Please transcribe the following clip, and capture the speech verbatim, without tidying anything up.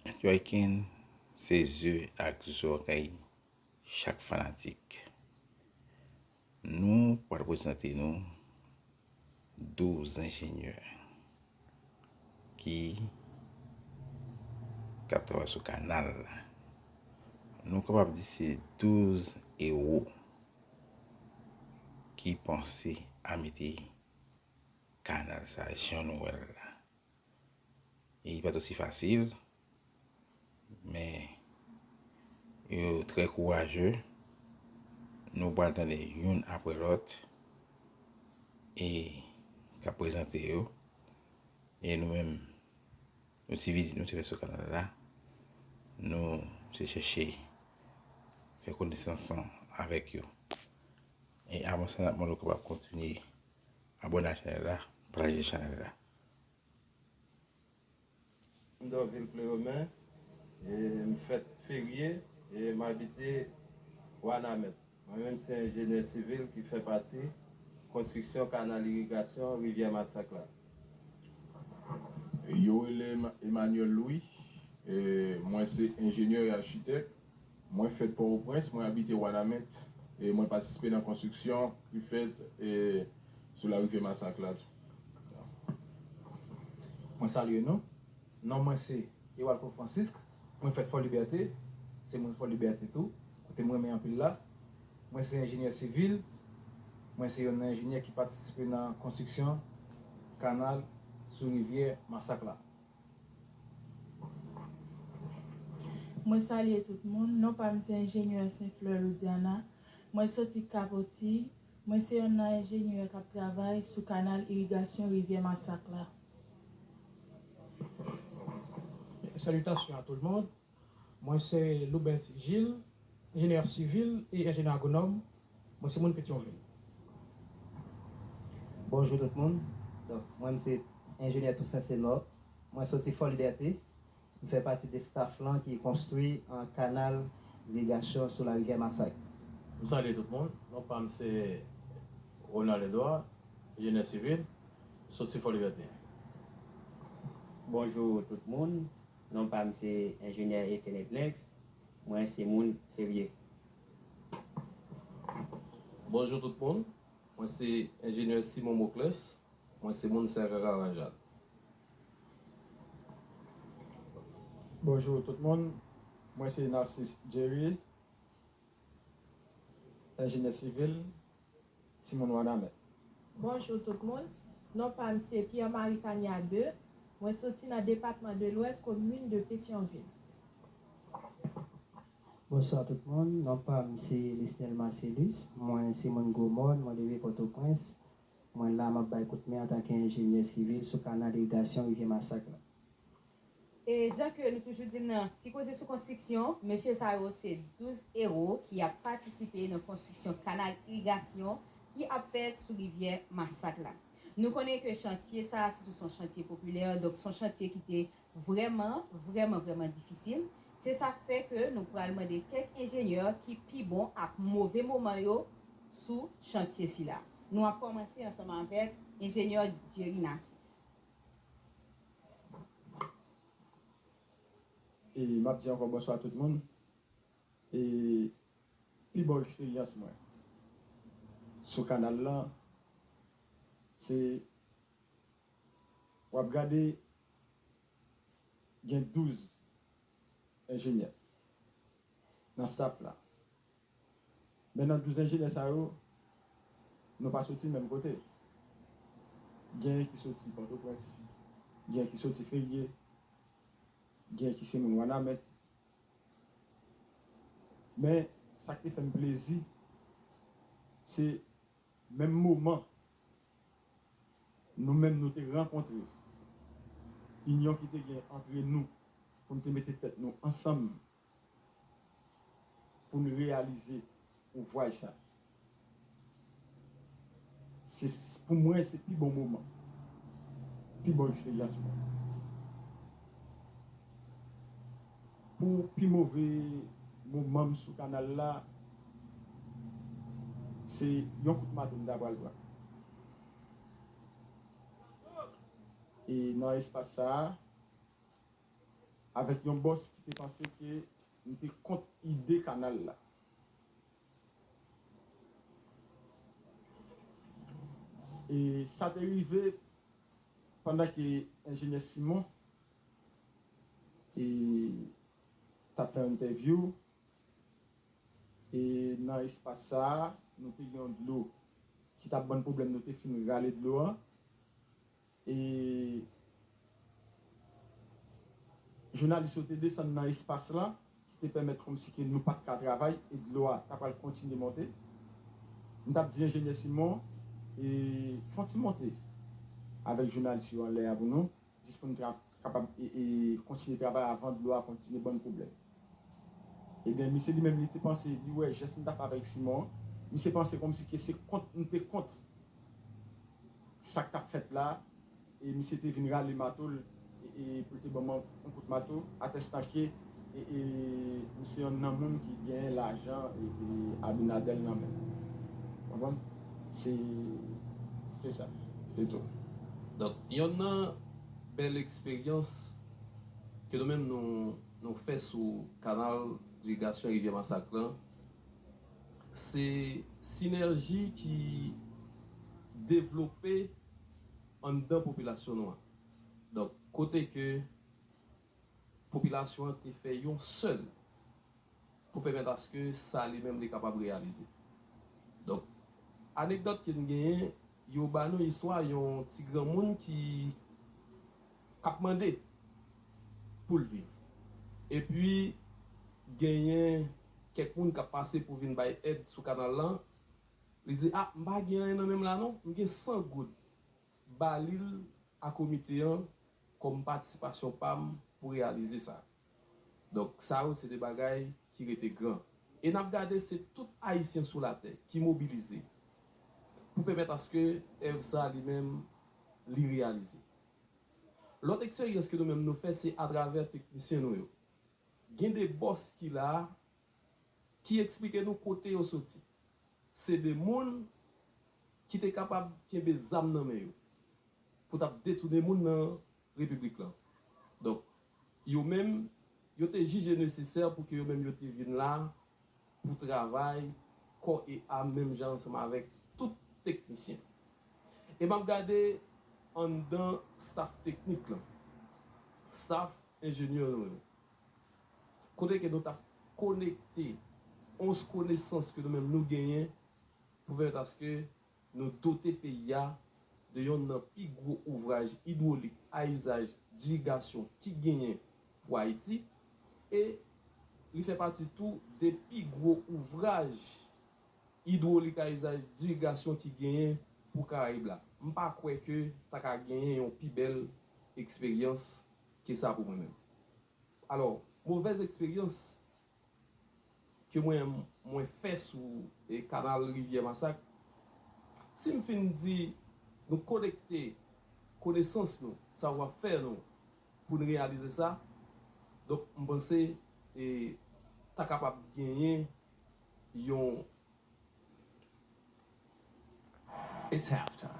Joykin, se zye ak zo kay chak fanatik. Nou pral prezante nou douz enjenyè ki k ap travay sou kanal la. Nou kapab di se douz ewo ki panse a mete kanal sa jan nou wè l la. E li pa t osi fasil, men yo trè kouraje. Nou pral tande youn apre lòt e k ap prezante yo. E nou menm, nou ti vizit nou te fè sou kanal la. Nou te chèche fè konesans avèk yo. E avan sa, n ap mande w kapab kontinye abòne ak chanèl la, pataje chanèl la. M Dorvil Cleromen, e m fèt Ferye, e m abite Wanament. Mwen menm se enjenyè sivil ki fè pati konstriksyon kanal irigasyon Rivyè Masak la. Yo rele m Emmanuel Louis, e mwen se enjenyè e achitèk. Mwen fèt Pòtoprens, mwen abite Wanament, e mwen patisipe nan konstriksyon ki fèt e sou larivyè Masak la tou. Mwen salye nou. Non mwen se Ewalco Francisque. Mwen fèt Fò Libète. Se moun Fò Libète tou, kote m renmen anpil la. Mwen se enjenyè sivil. Mwen se youn nan enjenyè ki patisipe nan konstriksyon kanal sou rivyè Masak la. Mwen salye tout moun. Non pa m se enjenyè Senflè Loudiana. Mwen soti Cap Hautille. Mwen se yonn nan enjenyè k ap travay sou kanal irigasyon rivyè Masak la. Salutations à tout le monde. Mwen se Loubens Gilles, enjenyè sivil e enjenyè agwonòm. Mwen se moun Petyonvil. Bonjou tout moun. Donk, mwen m se enjenyè Toussaint Senor. Mwen soti Fò Libète. M fè pati de staff lan ki konstwi an kanal dirigasyon sou larivyè Masak. M salye tout moun. Non pa m se Ronald Edouard, enjenyè sivil, soti Fò Libète. Bonjou tout moun. Non pa m se enjenyè Etienne Edlex. Mwen se moun Ferye. Bonjou tout moun. Mwen se enjenyè Simon Moclès. Mwen se moun Sèkaka Rajad. Bonjou tout moun. Mwen se Narcisse Jerry, enjenyè sivil, timoun Wanament. Bonjou tout moun. Non pa m se Pierre Marie Tania de. Mwen soti nan depatman de Lwès, komin de Petyonvil. Bonswa tout moun. Non pa m se Lisnel Marcelus. Mwen se moun Gwo Mòn, mwen leve Pòtoprens. Mwen la m ap bay koutmen antanke enjenyè sivil sou kanal irigasyon Rivyè Masak la. E jan ke nou toujou di l nan Ti Koze sou Konstriksyon, mesye sa yo se douz ewo ki ap patisipe nan konstriksyon kanal irigasyon ki ap fèt sou rivyè Masak la. Nou konnen ke chantye sa a sitou se yon chantye popilè, donk se yon chantye ki te vrèman, vrèman, vrèman difisil. Se sa k fè ke nou pral mande kèk enjenyè ki pi bon ak move moman yo sou chantye sila. Nou ap kòmanse ansanm avèk enjenyè Jerry Narcisse. E m ap di ankò bonswa tout moun. E pi bon eksperyans mwen sou kanal lan, se w ap gade gen douz enjenyè nan staff la. Men nan douz enjenyè sa yo, nou pa soti menm kote. Gen ki soti Pòtoprens, gen ki soti Ferye, gen ki se moun Wanament. Men sa k te fè m plezi, se menm moman nou menm nou te rankontre, inyon ki te gen antre nou pou n te mete tèt nou ansanm pou n reyalize ouvwaj sa. Se, pou mwen, se pi bon moman, pi bon eksperyans mwen. Pou pi move moman m sou kanal la, se yon kout mato m ta pral pran. E nan espas sa a, avèk yon bòs ki te panse ke m te kont ide kanal la. E sa te rive pandan ke enjenyè Simon e t ap fè yon entèvyou. E nan espas sa a, nou te gen yon dlo ki t ap ban n pwoblèm, nou te fin rale dlo a. E jounalis yo te desann nan espas la, ki te pèmèt kòmsi ke nou pa t ka travay, e dlo a ta pral kontinye monte. M t ap di enjenyè Simon, e fè yon ti monte avèk jounalis yo anlè a pou nou, jis pou n tra-, kapab e, e kontinye travay avan dlo a kontinye ban n pwoblèm. Ebyen, misye li menm, li te panse, li wè jès m t ap fè avèk Simon an, misye panse kòmsi ke se kont m te kont sa k t ap fèt la, e misye te vin rale mato l, e, e pou l te ban m yon kout mato, atèstan ke, e, e misye yonn nan moun ki genyen lajan, e, e Abinader nan men l. Konprann? Se, se sa. Se tou. Donk, yonn nan bèl eksperyans ke nou menm nou, nou fè sou kanal dirigasyon Rivyè Masak lan, se sinèji ki devlope anndan popilasyon nou an. Donk, kote ke popilasyon an te fè yon sèl pou pèmèt aske sa li menm li kapab reyalize. Donk, anekdòt ke n genyen, yo ba nou istwa yon ti granmoun ki, k ap mande pou l viv. Epi, genyen kèk moun k ap pase pou vin bay èd sou kanal lan. Li di, "A, m pa gen anyen nan men m la non, m gen san goud." Ba li l a komite an kòm patisipasyon pa m pou reyalize sa. Donk, sa yo se de bagay ki rete gran. E n ap gade se tout Ayisyen sou latè ki mobilize pou pèmèt aske èv sa li menm li reyalize. Lòt eksperyans ke nou menm nou fè se atravè teknisyen nou yo. Gen de bòs ki la a ki eksplike nou kote yo soti. Se de moun ki te kapab kenbe zam nan men yo pou t ap detounen moun nan repiblik lan. Donk, yo menm, yo te jije nesesè pou ke yo menm yo te vin la pou travay kò e am menm jan ansanm avèk tout teknisyen. E m ap gade anndan staf teknik lan, staf enjenyè nou yo, kote ke nou t ap konekte onz konesans ke nou menm nou genyen pou pèmèt aske nou dote peyi a de yonn nan pi gwo ouvraj idwolik a izaj dirigasyon ki genyen pou Ayiti, e li fè pati tou de pi gwo ouvraj idwolik a izaj dirigasyon ki genyen pou Karayib la. M pa kwè ke ta ka genyen yon pi bèl eksperyans ke sa pou mwen menm. Alò, movèz eksperyans ke mwen, mwen fè sou, e, kanal Rivyè Masak, si m fin di nou konekte konesans nou, savwa fè nou, pou n reyalize sa, donk, m panse, e, ta kapab genyen yon It's halftime.